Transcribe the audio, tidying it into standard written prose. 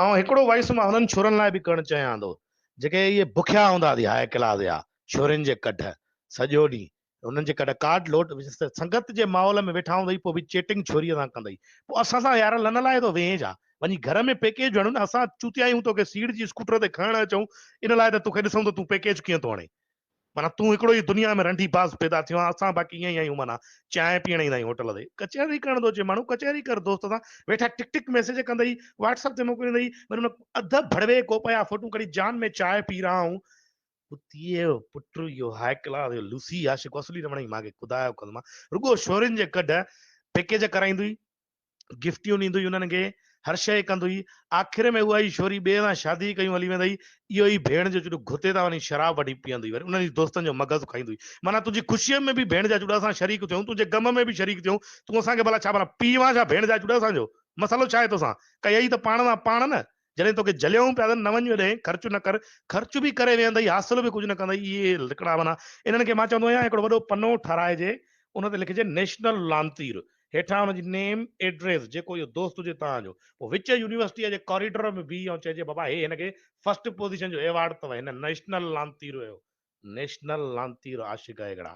آئون هڪڙو وائس مان هنن ڇورن لاء به ڪرڻ چاهيان ٿو جيڪي اهي بکيا هوندا ٿي هاء ڪلاس جا ڇورين جي ڪڍ سڄو ڏينهن انهن جي ڪڍ ڪارڊ لوڊ سنگت جي ماحول ۾ ويٺا هوندئي پوء به چيٽنگ ڇوريء سان ڪندئي پوء اسان سان يار لن لاء ٿو ويهين ڇا وڃي گهر ۾ پيڪيج هڻ نه اسان چوتيا آهيون توکي سيڙ جي اسڪوٽر تي کڻڻ اچون ان لاء ته توکي ڏسون ته تون پيڪيج ڪيئن ٿو هڻين معنيٰ تون هڪڙو ئي دنيا ۾ رنڊي باز پيدا ٿيو آهين، اسان باقي ائين ئي آهيون معنيٰ چانهه پيئڻ ايندا آهيون هوٽل تي. ڪچهري ڪرڻ ٿو اچي ماڻهو ڪچهري ڪر دوست سان ويٺا ٽڪ ٽڪ ميسيج ڪندئي واٽس اپ تي موڪليندئي وري ان اڌ ڀڙوي ڪوپ جا فوٽو ڪڍي جان ۾ چانهه پي رها هون. ڪتيء جو پٽ اهو هاء ڪلاس اهو لوسي عاشق اصلي نه وڻئي مان کي خدا جو قسم رڳو شورين جي ڪڍ پيڪيج ڪرائيندوئي. گفٽيون ڏيندو هئي انهن کي هر شيء ڪندو هئي آخر ۾ اها ئي شوري ٻئي سان شادي ڪيون هلي ويندي اهو ئي ڀيڻ جو چڏو گهتي تان وڃي شراب وٺي پيئندو هئي وري انهن جي دوستن جو مغز کائيندو هئي معنيٰ تنهنجي خوشيء ۾ به ڀيڻ جا چڏا اسان شريڪ ٿيون تنهنجي غم ۾ به شريڪ ٿيون تون اسان کي ڀلا ڇا ڀلا پيء وان ڇا ڀيڻ جا چڏا اسان جو مسئلو ڇا آهي توسان ڪيئي ته پاڻ سان پاڻ نه جڏهن توکي جهليائون پيا ته نه وڃ هيڏانهن خرچ نه ڪر، خرچ به ڪري ويهندئي حاصل به ڪجهه نه ڪندئي اهي لڪڙا معنيٰ انهن کي مان چوندو آهيان هڪڙو وڏو پنو ٺهرائجي ان تي لکجي نيشنل لانتير هيٺان ان جي نيم ايڊريس جيڪو اهو دوست هجي توهان جو پوء وچ يونيورسٽيء جي ڪاريڊور ۾ بيهي ۽ چئجي بابا هي هن کي فرسٽ پوزيشن جو ايوارڊ اٿو هن نيشنل لانتير جو نيشنل لانتير عاشق آهي هڪڙا.